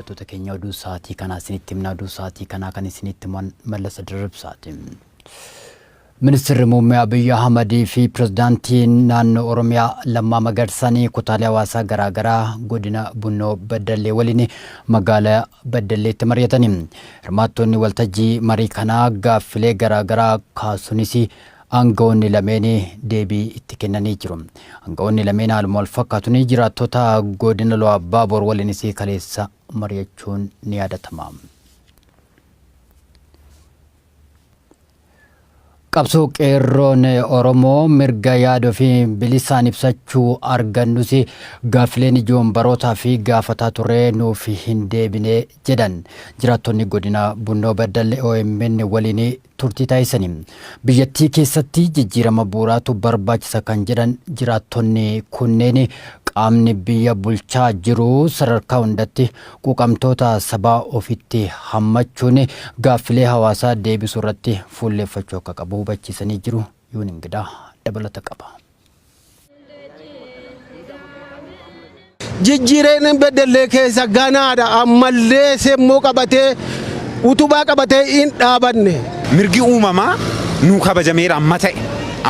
Daawwattoota keenya oduu sa'aatii kanaa isinitti himna. Oduu sa'aatii kanaa kan isinitti himan Mallasa Dirribsaati. Ministirri Muummee Abiyyi Ahmadii fi Pirezidaantiin Naannoo Oromiyaa Lammaa Magarsaan kutaalee hawaasaa garaagaraa godina Bunnoo Baddallee waliin magaalaa Baddalleetti mari'atani. Hirmaattonni waltajjii marii kanaa gaaffilee garaagaraa kaasuunis aanga'oonni lameen deebii itti kennanii jiru. Aanga'oonni lameen haaluma walfakkaatuun jiraattota godina Iluu Abbaa Boor waliinis kaleessa mari'achuun ni yaadatama. Qabsoo qeerroon Oromoo mirga yaada ofii bilisaan ibsachuu argannus gaaffileen ijoon barootaa fi gaafataa turre nuuf hin deebine jedhan jiraattonni godina Bunnoo Baddallee OMN waliin turtii taasisani. Biyyattii keessatti jijjiirama bu'uuraatu barbaachisa kan jedhan jiraattonni kunneen qaamni biyya bulchaa jiru sadarkaa hundatti quuqamtoota sabaa ofitti hammachuun gaaffilee hawaasaa deebisuu irratti fuulleeffachuu akka qabu hubachiisanii jiru. Yuun Ingidaa dabalata qaba. Jijjiireen Beddellee keessa ganaadha ammallee semmoo qabatee utubaa qabatee hin dhaabanne. Mirgi uumamaa nuu kabajameera amma ta'e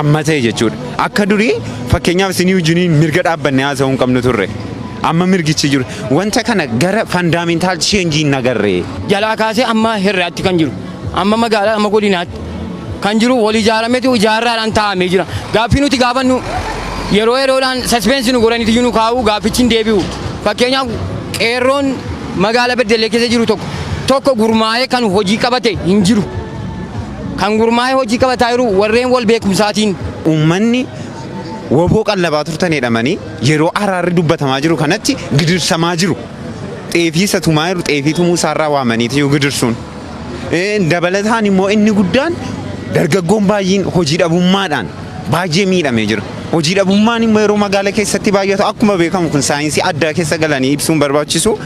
amma ta'e jechuudha. Akka durii fakkeenyaaf isinii wajjiniin mirga dhaabbannee haasa'uu hin qabnu turre. Amma mirgichi jiru. Wanta kana gara fundamental change hin agarre. Jalaa kaasee amma hirraatti kan jiru amma magaalaa amma godinaatti kan jiru wal ijaarametu ijaarraadhaan taa'amee jira. Gaaffii nuti gaafannu yeroo yeroodhaan saspeensi nu godhaniitu nu kaa'u gaaffichi hin deebi'u. Fakkeenyaaf qeerroon magaala Beddellee keessa jiru tokko tokko gurmaa'ee kan hojii qabate hin jiru. Kan gurmaa'ee hojii qabataa jiru warreen wal beekumsaatiin. Uummanni woboo qallabaa turtan jedhamanii yeroo araarri dubbatamaa jiru kanatti gidirsamaa jiru. Xeefii isa tumaa jiru xeefii tumuu isaarraa waamaniiti yoo gidirsuun. Dabalataan immoo inni guddaan dargaggoon baay'een hojii dhabummaadhaan baay'ee miidhamee jira. Hojii dhabummaan immoo yeroo magaala keessatti baay'atu akkuma beekamu kun saayinsii addaa keessa galanii ibsuun barbaachisu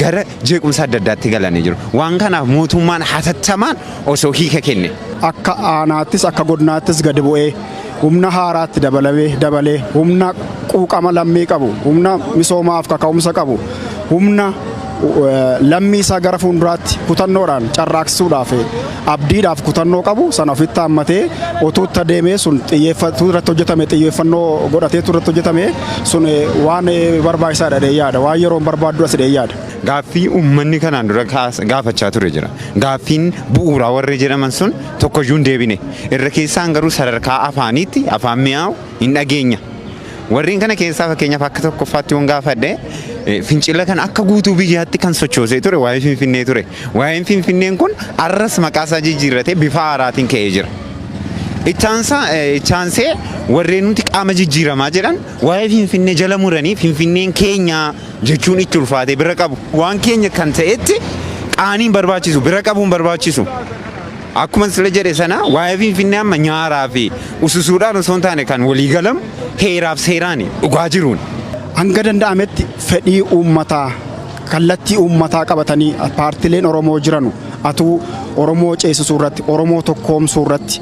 gara jeequmsa adda addaatti galanii jiru. Waan kanaaf mootummaan hatattamaan osoo hiika kenne. Akka aanaattis akka godinaattis gadi bu'ee humna haaraatti dabalamee dabalee humna quuqama lammii qabu, humna misoomaaf kaka'umsa qabu, humna lammii isaa gara fuulduraatti kutannoodhaan carraaqsisuudhaaf abdiidhaaf kutannoo qabu sana ofitti haammatee utuu itti adeemee sun xiyyeeffatu irratti hojjetame xiyyeeffannoo godhateetu irratti hojjetame sun waan barbaachisaadha jedhee yaada waan yeroon barbaaddu as jedhee yaada. Gaaffii uummanni kanaan dura gaafachaa ture jira. Gaaffiin bu'uuraa warri jedhaman sun tokkoyyuu hin deebine. Irra keessaan garuu sadarkaa afaaniitti afaan mi'aawu hin dhageenya. Warreen kana keessaa fakkeenyaaf akka tokkoffaatti yoon gaafadhe fincila kana akka guutuu biyyaatti kan sochoosee ture waa'ee Finfinnee ture. Waa'een Finfinneen kun arras maqaa isaa jijjiirratee bifa haaraatiin ka'ee jira. Ittaansee warreen nuti qaama jijjiiramaa jedhan waa'ee Finfinnee jala muranii Finfinneen keenya jechuun itti ulfaatee bira qabu. Waan keenya kan ta'etti qaaniin barbaachisu bira qabuun barbaachisu. Akkuma sila jedhe sana waa'ee Finfinnee amma nyaaraa fi ususuudhaan osoo hin taane kan walii galamu heeraaf seeraan dhugaa jiruun. Hanga danda'ametti fedhii uummataa kallattii uummataa qabatanii paartileen Oromoo jiranu atuu Oromoo ceesisuu irratti Oromoo tokkoomsuu irratti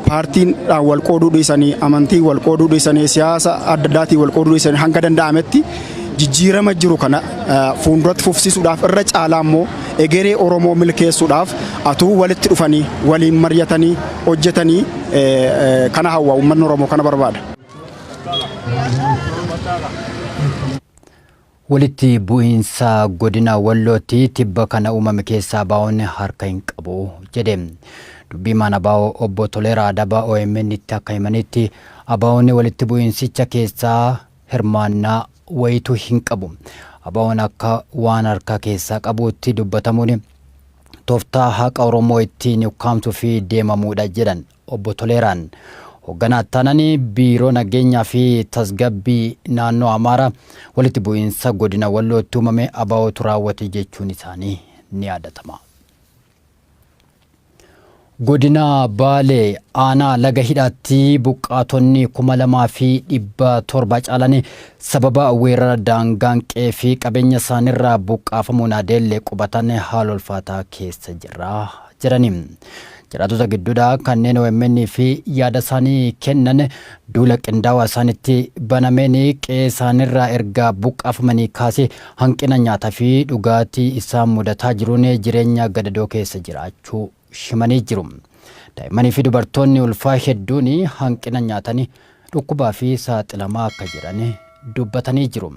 paartiin wal qooduu dhiisanii amantii wal qooduu dhiisanii siyaasa adda addaatiin wal qooduu dhiisanii hanga danda'ametti jijjiirama jiru kana fuulduratti fufsiisuudhaaf irra caalaa immoo egeree Oromoo milkeessuudhaaf atuu walitti dhufanii waliin mari'atanii hojjetanii kana hawwa uummanni Oromoo kana barbaada. Walitti bu'iinsa godina Wallootti tibba kana uumame keessaa ABOn harka hin qabu jedhe. Dubbii himaan ABO obbo Toleeraa Adabaa OMN tti akka himanitti ABOn walitti bu'iinsicha keessaa hirmaannaa wayituu hin qabu. ABOn akka waan harka keessaa qabuutti dubbatamuun tooftaa haqa Oromoo ittiin ukkaamsuuf deemamuudha jedhan. Obbo Toleeraan. Hogganaa Ittaanaan Biiroo Nageenyaa fi Tasgabbii Naannoo Amaaraa walitti bu'iinsa Godina Wallootti uumame ABOtu raawwate jechuun isaanii ni yaadatama. Godina Baalee aanaa laga hidhaatti buqqaatonni 2700 caalan sababa weerara daangaan qe'ee fi qabeenya isaaniirraa buqqaafamuun adeellee qubatan haala ulfaataa keessa jirra jedhani. Jiraattota gidduudhaa kanneen OMN fi yaada isaanii kennan duula qindaawaa isaanitti banameen qe'ee isaanirraa erga buqqaafamanii kaasee hanqina nyaataa fi dhugaatii isaan mudataa jiruun jireenya gadadoo keessa jiraachuu himanii jiru. Daa'immanii fi dubartoonni ulfaa hedduun hanqina nyaatanii dhukkubaa fi saaxilamaa akka jiran dubbatanii jiru.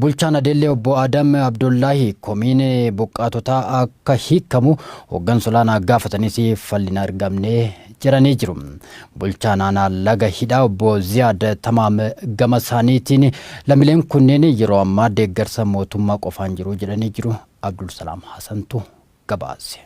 Bulchaan Adeellee obbo Adam Abdullaahi komiin buqqaatotaa akka hiikamu hooggansa olaanaa gaafatanis falli hin argamne jedhanii jiru. Bulchaan aanaa Laga Hidhaa obbo Ziyaad Tamaam gama isaaniitiin lammiileen kunneen yeroo ammaa deeggarsa mootummaa qofaan jiru jedhanii jiru. Abdul Salaam Hasantu gabaase.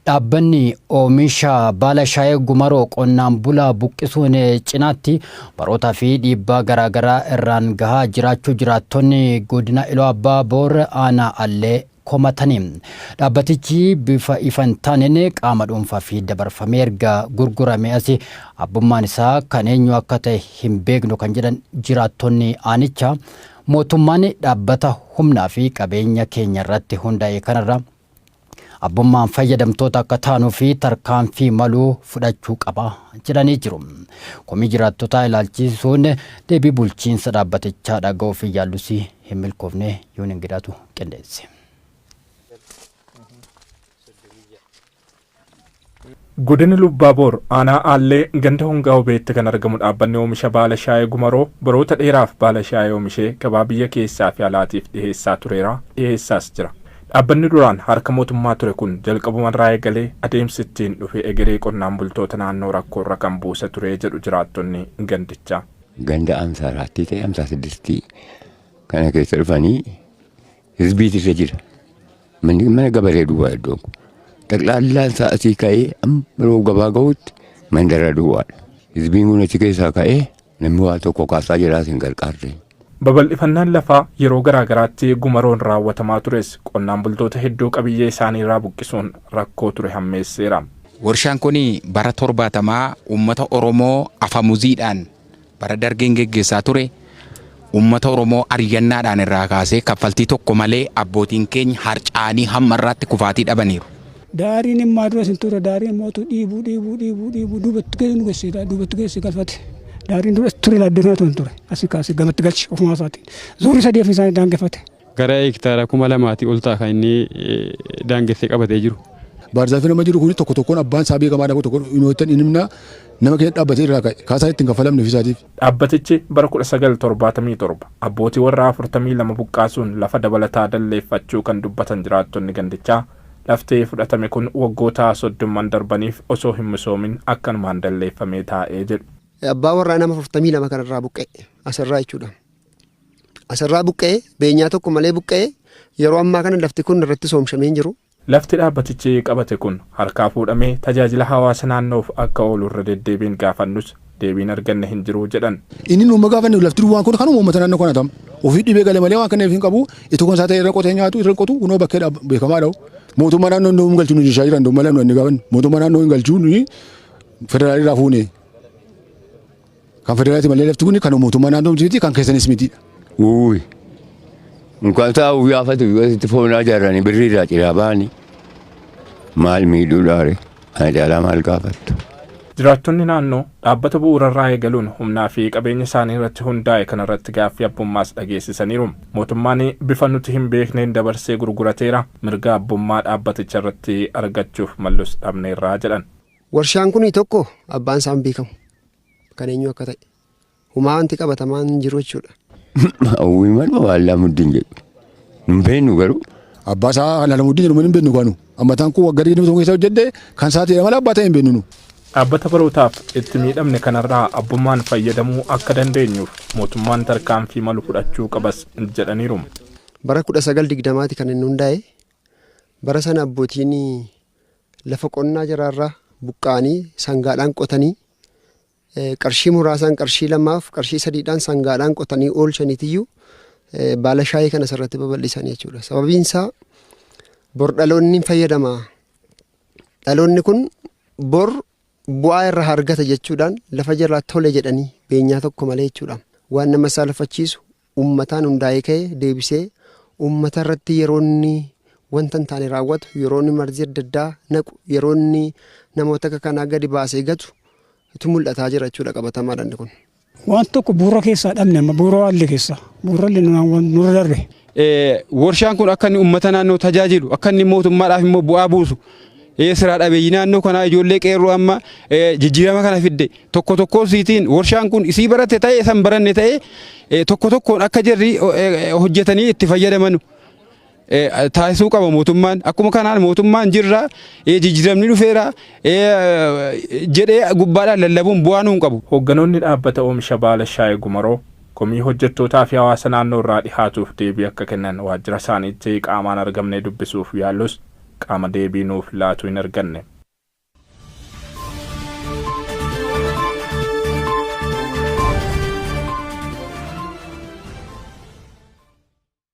Dhaabbanni oomisha baala shaayee Gumaroo qonnaan bulaa buqqisuun cinaatti barootaa fi dhiibbaa garaagaraa irraan gahaa jiraachuu jiraattonni godina Iluu Abbaa Boor aanaa Allee komatanii. Dhaabbatichi bifa ifa hin taaneen qaama dhuunfaa fi dabarfamee erga gurgurame asi abbummaan isaa kan eenyu akka ta'e hin beeknu kan jedhan jiraattonni aanichaa, mootummaan dhaabbata humnaa fi qabeenya keenya irratti hundaa'e kanarra abbummaan fayyadamtoota akka taanuu fi tarkaanfii maluu fudhachuu qaba jedhanii jiru. Komii jiraattotaa ilaalchisuun deebii bulchiinsa dhaabbatichaa dhaga'uuf yaallus hin milkoofne. Yoon Ingidaatu qindeesse. Godina Lubbaaboor aanaa Aallee ganda Hongaa Obeetti kan argamu dhaabbanni oomisha baala shaayee Gumaroo baroota dheeraaf baala shaayee oomishee gabaa biyya keessaa fi alaatiif dhiheessaa tureera, dhiheessaas jira. Dhaabbanni duraan harka mootummaa ture kun jalqabumarraa eegalee adeemsi ittiin dhufe egeree qonnaan bultoota naannoo rakkoorra kan buuse ture jedhu jiraattonni gandichaa. Ganda 54 ta'e 56 kana keessa dhufanii hizbiitu irra jira. Manni mana gabaree duwwaa iddoon kun. Xaqlaallaan isaa asii ka'ee amma yeroo gabaa gahutti mandara duwwaadha. Hizbiin kun achi keessaa ka'ee namni waa tokko kaasaa jiraas hin gargaarre. Babal'ifannaan lafaa yeroo garaagaraatti Gumaroon raawwatamaa tures qonnaan bultoota hedduu qabiyyee isaaniirraa buqqisuun rakkoo ture hammeesseera. Warshaan kun bara 70 uummata Oromoo afamuziidhaan bara Dargeen geggeessaa ture, uummata Oromoo aryannaadhaan irraa kaasee kaffaltii tokko malee abbootiin keenya harcaanii hamma irraatti kufaatii dhabaniiru. Daariin immaa dura sin ture, daariin mootu dhiibuu dhiibuu dhiibuu dhiibuu duubatti geessu nu geesse, duubatti geesse galfate. Daariin dura ture laaddee tun ture, asii kaasee gamatti galche ofumaa isaatiin. Zuurri sadii ofii isaanii daangeffate. Gara hektaara 2000 ol ta'a kan inni daangessee qabatee jiru. Baarzaafii nama jiru kun tokko tokkoon abbaan isaa beekamaadha, tokko tokkoon inni nama keessa dhaabbatee irraa ka'e kaasaa ittiin kaffalamne ofiisaatiif. Dhaabbatichi bara 1977 abbootii warraa 42 buqqaasuun lafa dabalataa dalleeffachuu kan dubbatan jiraattonni gandichaa, laftee fudhatame kun waggoota 30 darbaniif osoo hin misoomin akkanumaan dalleeffamee taa'ee jedhu. Abbaa warraa nama 42 kanarraa buqqa'e asirraa jechuudha. Asirraa buqqa'e, beenyaa tokko malee buqqa'e. Yeroo ammaa kana lafti kun irratti soomshamee hin jiru. Lafti dhaabbatichi qabate kun harkaa fuudhamee tajaajila hawaasa naannoof akka oolu irra deddeebiin gaafannus deebiin arganne hin jiru jedhan. Inni nu gaafanne lafti duwwaan kun kanuma uummata naannoo kana tam. Ofii dhibee galee malee waan kenneef hin qabu. Itti kun isaa ta'e irra qotee nyaatu, irra qotu kunoo bakkeedha beekamaadha. Mootummaa naannoo nu galchuu nu jechaa jiran malee nu inni gaafanne mootummaa naannoo hin galchuu, nuyi federaalii irraa fuune. Kan federaalaati malee lafti kun kan mootummaa naannoo miti, kan keessanis miti. Wuuyi. Mukaan taa'uu yaafatu yoo asitti foonaa ijaaranii birrii irraa ciraa ba'anii maal miidhuudhaare, ana caalaa maal gaafattu? Jiraattonni naannoo dhaabbata bu'uurarraa eegaluun humnaa fi qabeenya isaanii irratti hundaa'e kanarratti gaaffii abbummaas dhageessisaniiru. Mootummaan bifa nuti hin beekneen dabarsee gurgurateera, mirga abbummaa dhaabbaticha irratti argachuuf mallus dhabneerraa jedhan. Warshaan kun tokko abbaan isaa hin beekamu. Kan eenyu akka ta'e. Humaa wanti qabatamaan hin jiru jechuudha. Hawwii malma waan Laamuddin jedhu. Hin beeknu garuu. Abbaa isaa Laamuddin jedhu hin beeknu kanu. Ammataan kun waggaa 21 keessa hojjedhe, kan isaa ta'e malee abbaa ta'e hin beeknu nu. Dhaabbata barootaaf itti miidhamne kanarraa abbummaan fayyadamuu akka dandeenyuuf mootummaan tarkaanfii malu fudhachuu qabas jedhaniiru. Bara 1920ti kan inni hundaa'e. Bara sana abbootiin lafa qonnaa jaraarraa buqqa'anii sangaadhaan qotanii, qarshii muraasaan, qarshii 2f qarshii 3dhaan sangaadhaan qotanii oolchaniitiyyuu baala shaayii kana asirratti babal'isan jechuudha. Sababiin isaa bor dhaloonni hin fayyadama. Dhaloonni kun bor bu'aa irraa argata jechuudhaan lafa jalaa tole jedhanii beenyaa tokko malee jechuudha. Waan nama saalfachiisu uummataan hundaa'ee ka'ee deebisee Uummata irratti yeroo inni wanta hin taane raawwatu, yeroo inni marzii adda addaa naqu, yeroo inni namoota akka kanaa gadi baasee gatu itu mul'ataa jira jechuudha qabatamaadhaan kun. Waan tokko bu'uura keessaa dhabne, amma bu'uura waallee keessaa bu'uurallee nurra darbe. Warshaan kun akka inni uummata naannoo tajaajilu, akka inni mootummaadhaaf immoo bu'aa buusu, siraa dhabeeyyii naannoo kanaa, ijoollee qeerroo amma jijjiirama kana fidde tokko tokko siitiin, warshaan kun isii barate ta'e isan baranne ta'e, tokko tokkoon akka jarri hojjetanii itti fayyadaman taasisuu qaba mootummaan. Akkuma kanaan mootummaan jirra, jijjiiramni dhufeera jedhee gubbaadhaan lallabuun bu'aa nuu hin qabu. Hoogganoonni dhaabbata oomisha baala shaayii Gumaroo komii hojjettootaa fi hawaasa naannoo irraa dhihaatuuf deebii akka kennan waajjira isaaniitti qaamaan argamnee dubbisuuf yaallus qaama deebii nuuf laatu hin arganne.